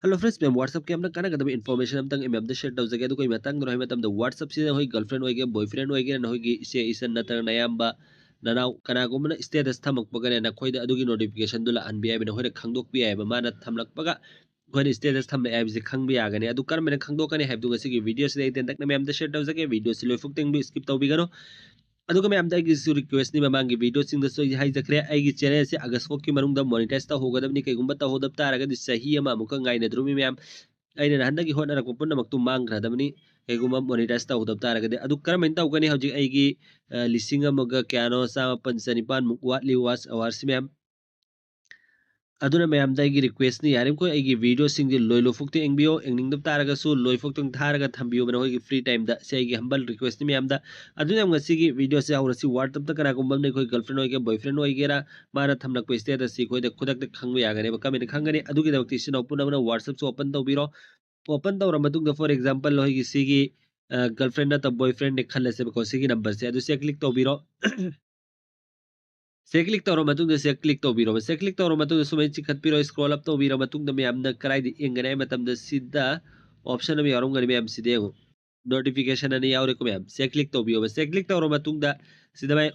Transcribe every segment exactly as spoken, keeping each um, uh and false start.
Hello friends, ꯃꯌꯥꯝ WhatsApp-ꯀꯤ ꯌꯥꯝꯅ ꯀꯥꯟꯅꯒꯗꯕ information ꯑꯃꯇꯪ ꯑꯩ ꯃꯌꯥꯝꯗ share ꯇꯧꯖꯒꯦ꯫ ꯑꯗꯨꯒ ꯑꯩ ꯃꯇꯥꯡꯗ ꯍꯥꯏꯕ ꯃꯇꯝꯗ WhatsApp-ꯁꯤꯗ ꯅꯈꯣꯏ girlfriend ꯑꯣꯏꯒꯦꯔꯥ, boyfriend ꯑꯣꯏꯒꯦꯔꯥ, ꯅꯈꯣꯏꯒꯤ ꯏꯆꯦ, ꯏꯆꯟ ꯅꯠꯇ꯭ꯔꯒ ꯅꯌꯥꯝꯕ, ꯅꯅꯥꯎ ꯀꯅꯥꯒꯨꯝꯕꯅ status ꯊꯝꯃꯛꯄꯒꯅꯦ, ꯅꯈꯣꯏꯗ ꯑꯗꯨꯒꯤ notification-ꯗꯨ ꯂꯥꯛꯍꯟꯕ ꯌꯥꯏꯕ, ꯅꯈꯣꯏꯅ ꯈꯪꯗꯣꯛꯄ ꯌꯥꯏꯕ, ꯃꯥꯅ ꯊꯝꯂꯛꯄꯒ ꯑꯩꯈꯣꯏꯅ status ꯊꯝꯃꯛꯑꯦ ꯍꯥꯏꯕꯁꯤ ꯈꯪꯕ ꯌꯥꯒꯅꯤ꯫ ꯑꯗꯨ ꯀꯔꯝꯍꯥꯏꯅ ꯈꯪꯗꯣꯛꯀꯅꯤ ꯍꯥꯏꯕꯗꯨ ꯉꯁꯤꯒꯤ video-ꯁꯤꯗ ꯑꯩ ꯇꯦꯟꯇꯛꯅ ꯃꯌꯥꯝꯗ share ꯇꯧꯖꯒꯦ꯫ Video-ꯁꯤ ꯂꯣꯏꯐꯥꯎ ꯇꯦꯡꯕꯤꯌꯨ, skip ꯇꯧꯕꯤꯒꯅꯨ꯫ ꯑꯗꯨꯒ ꯃꯌꯥꯝꯗ ꯑꯩꯒꯤꯁꯨ request-ꯅꯤ, ꯃꯃꯥꯡꯒꯤ video-ꯁꯤꯡꯗꯁꯨ ꯑꯩ ꯍꯥꯏꯖꯈ꯭ꯔꯦ, ꯑꯩꯒꯤ channel-ꯁꯤ August ꯐꯥꯎꯒꯤ ꯃꯅꯨꯡꯗ monetize ꯇꯧꯍꯧꯒꯗꯕꯅꯤ꯫ ꯀꯩꯒꯨꯝꯕ ꯇꯧꯍꯧꯗꯕ ꯇꯥꯔꯒꯗꯤ ꯆꯍꯤ ꯑꯃ ꯑꯃꯨꯛꯀ ꯉꯥꯏꯅꯗ꯭ꯔꯣꯃꯤ ꯃꯌꯥꯝ꯫ ꯑꯩꯅ ꯅꯍꯥꯟꯗꯒꯤ ꯍꯣꯠꯅꯔꯛꯄ ꯄꯨꯝꯅꯃꯛꯇꯨ ꯃꯥꯡꯈ꯭ꯔꯗꯕꯅꯤ, ꯀꯩꯒꯨꯝꯕ monetize ꯇꯧꯍꯧꯗꯕ ꯇꯥꯔꯒꯗꯤ꯫ ꯑꯗꯨ ꯀꯔꯝꯍꯥꯏꯅ ꯇꯧꯒꯅꯤ? ꯍꯧꯖꯤꯛ ꯑꯩꯒꯤ, ꯑ, ꯂꯤꯁꯤꯡ ꯑꯃꯒ ꯀꯌꯥꯅꯣ, ꯆꯥꯃꯥꯄꯟ ꯆꯅꯤꯄꯥꯟꯃꯨꯛ ꯋꯥꯠꯂꯤ watch hour-ꯁꯤ ꯃꯌꯥꯝ꯫ ꯑꯗꯨꯅ ꯃꯌꯥꯝꯗ ꯑꯩꯒꯤ request-ꯅꯤ, ꯌꯥꯔꯤꯃꯈꯩ ꯑꯩꯒꯤ video-ꯁꯤꯡꯁꯦ ꯂꯣꯏ ꯂꯣꯏꯐꯥꯎꯇ ꯌꯦꯡꯕꯤꯌꯣ, ꯌꯦꯡꯅꯤꯡꯗꯕ ꯇꯥꯔꯒꯁꯨ ꯂꯣꯏꯐꯥꯎꯇꯪ ꯊꯥꯔꯒ ꯊꯝꯕꯤꯌꯣꯕ ꯅꯈꯣꯏꯒꯤ free time-ꯗ꯫ ꯁꯤ ꯑꯩꯒꯤ humble request-ꯅꯤ ꯃꯌꯥꯝꯗ꯫ ꯑꯗꯨꯅ ꯉꯁꯤꯒꯤ video-ꯁꯦ ꯍꯧꯔꯁꯤ꯫ WhatsApp-ꯇ ꯀꯅꯥꯒꯨꯝꯕ ꯑꯃꯅ ꯑꯩꯈꯣꯏ girlfriend ꯑꯣꯏꯒꯦꯔꯥ, boyfriend ꯑꯣꯏꯒꯦꯔꯥ, ꯃꯥꯅ ꯊꯝꯂꯛꯄ status-ꯁꯤ ꯑꯩꯈꯣꯏꯗ ꯈꯨꯗꯛꯇ ꯈꯪꯕ ꯌꯥꯒꯅꯦꯕ꯫ ꯀꯃꯥꯏꯅ ꯈꯪꯒꯅꯤ? ꯑꯗꯨꯒꯤꯗꯃꯛꯇ ꯏꯆꯤꯟ ꯏꯅꯥꯎ ꯄꯨꯝꯅꯃꯛꯅ WhatsApp-ꯁꯨ open ꯇꯧꯕꯤꯔꯣ꯫ Open ꯇꯧꯔ ꯃꯇꯨꯡꯗ, for example, ꯅꯈꯣꯏꯒꯤ ꯁꯤꯒꯤ, ꯑ, girlfriend ꯅꯠꯇ꯭ꯔ boyfriend-ꯅꯦ ꯈꯜꯂꯁꯦꯕꯀꯣ, ꯁꯤꯒꯤ number-ꯁꯦ꯫ ꯑꯗꯨ ꯁꯤꯗ click ꯇꯧꯕꯤꯔꯣ꯫ ꯁꯤꯗ click ꯇꯧꯔ ꯃꯇꯨꯡꯗ ꯁꯤꯗ click ꯇꯧꯕꯤꯔꯣ꯫ ꯁꯤꯗ click ꯇꯧꯔ ꯃꯇꯨꯡꯗ ꯁꯨꯃꯥꯏꯅ ꯆꯤꯡꯈꯠꯄꯤꯔꯣ꯫ Scroll up ꯇꯧꯕꯤꯔ ꯃꯇꯨꯡꯗ ꯃꯌꯥꯝꯅ ꯀꯗꯥꯏꯗ ꯌꯦꯡꯒꯅꯤ ꯍꯥꯏꯕ ꯃꯇꯝꯗ ꯁꯤꯗ option ꯑꯃ ꯌꯥꯎꯔꯝꯒꯅꯤ ꯃꯌꯥꯝ, ꯁꯤꯗ ꯌꯦꯡꯉꯨ꯫ Notification ꯑꯅꯤ ꯌꯥꯎꯔꯦꯀꯣ ꯃꯌꯥꯝ꯫ ꯁꯤꯗ click ꯇꯧꯕꯤꯌꯣꯕ꯫ ꯁꯤꯗ click ꯇꯧꯔ ꯃꯇꯨꯡꯗ ꯁꯤꯗ ꯃꯥꯏ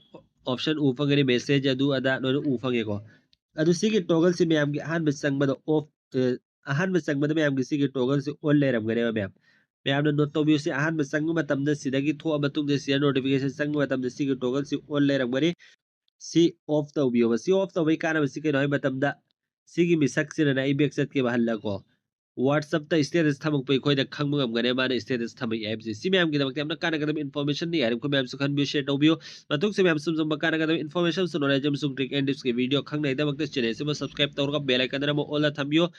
option ꯎ ꯐꯪꯒꯅꯤ, message ꯑꯗꯨ ꯑꯗꯥ ꯂꯣꯏꯅ ꯎ ꯐꯪꯉꯦꯀꯣ꯫ ꯑꯗꯨ ꯁꯤꯒꯤ toggle-ꯁꯤ ꯃꯌꯥꯝꯒꯤ ꯑꯍꯥꯟꯕ ꯆꯪꯕꯗ off, ꯑ, ꯑꯍꯥꯟꯕ ꯆꯪꯕꯗ ꯃꯌꯥꯝꯒꯤ ꯁꯤꯒꯤ toggle-ꯁꯤ on ꯂꯩꯔꯝꯒꯅꯦꯕ ꯃꯌꯥꯝ꯫ ꯃꯌꯥꯝꯅ note ꯇꯧꯕꯤꯌꯨ, ꯁꯤ ꯑꯍꯥꯟꯕ ꯆꯪꯕ ꯃꯇꯝꯗ ꯁꯤꯗꯒꯤ ꯊꯣꯛꯑ ꯃꯇꯨꯡꯗ ꯁꯤꯗ notification ꯆꯪꯕ ꯃꯇꯝꯗ ꯁꯤꯒꯤ toggle-ꯁꯤ on ꯂꯩꯔꯝꯒꯅꯤ꯫ ꯁꯤ off ꯇꯧꯕꯤꯌꯣꯕ꯫ ꯁꯤ off ꯇꯧꯕꯒꯤ ꯀꯥꯟꯅꯕꯁꯤ ꯀꯩꯅꯣ ꯍꯥꯏꯕ ꯃꯇꯝꯗ ꯁꯤꯒꯤ ꯃꯤꯁꯛꯁꯤꯅꯅꯦ, ꯑꯩ back ꯆꯠꯀꯦꯕ ꯍꯜꯂꯀꯣ꯫ WhatsApp-ꯇ status ꯊꯝꯃꯛꯄ ꯑꯩꯈꯣꯏꯗ ꯈꯪꯕ ꯉꯝꯒꯅꯤ ꯃꯥꯅ status ꯊꯝꯃꯛꯑꯦ ꯍꯥꯏꯕꯁꯦ꯫ ꯁꯤ ꯃꯌꯥꯝꯒꯤꯗꯃꯛꯇ ꯌꯥꯝꯅ ꯀꯥꯟꯅꯒꯗꯕ information-ꯅꯤ꯫ ꯌꯥꯔꯤꯃꯈꯩ ꯃꯌꯥꯝꯁꯨ ꯈꯟꯕꯤꯌꯨ, share ꯇꯧꯕꯤꯌꯨ꯫ ꯃꯇꯨꯡꯁꯨ ꯃꯌꯥꯝ ꯁꯨꯝ ꯁꯨꯝꯕ ꯀꯥꯟꯅꯒꯗꯕ information-ꯁꯨ, knowledge ꯑꯃꯁꯨꯡ trick and tips-ꯀꯤ video ꯈꯪꯅꯉꯥꯏꯗꯃꯛꯇ channel-ꯁꯤꯃ subscribe ꯇꯧꯔꯒ bell icon-ꯗꯅ ꯑꯃ all-ꯗ ꯊꯝꯕꯤꯌꯨ꯫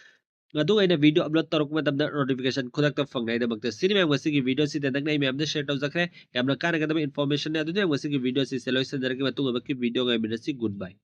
ꯑꯗꯨꯒ ꯑꯩꯅ video upload ꯇꯧꯔꯛꯄ ꯃꯇꯝꯗ notification ꯈꯨꯗꯛꯇ ꯐꯪꯅꯉꯥꯏꯗꯃꯛꯇ꯫ ꯁꯤꯅꯤ ꯃꯌꯥꯝ ꯉꯁꯤꯒꯤ video-ꯁꯤ ꯇꯦꯟꯇꯛꯅ ꯑꯩ ꯃꯌꯥꯝꯗ share ꯇꯧꯖꯈ꯭ꯔꯦ꯫ ꯌꯥꯝꯅ ꯀꯥꯟꯅꯒꯗꯕ information-ꯅꯤ꯫ ꯑꯗꯨꯅ ꯃꯌꯥꯝ ꯉꯁꯤꯒꯤ video-ꯁꯤ ꯁꯤꯗ ꯂꯣꯏꯁꯤꯟꯖꯔꯒꯦ꯫ ꯃꯇꯨꯡ ꯑꯃꯨꯛꯀꯤ video ꯉꯥꯏꯃꯤꯟꯅꯁꯤ꯫ Goodbye꯫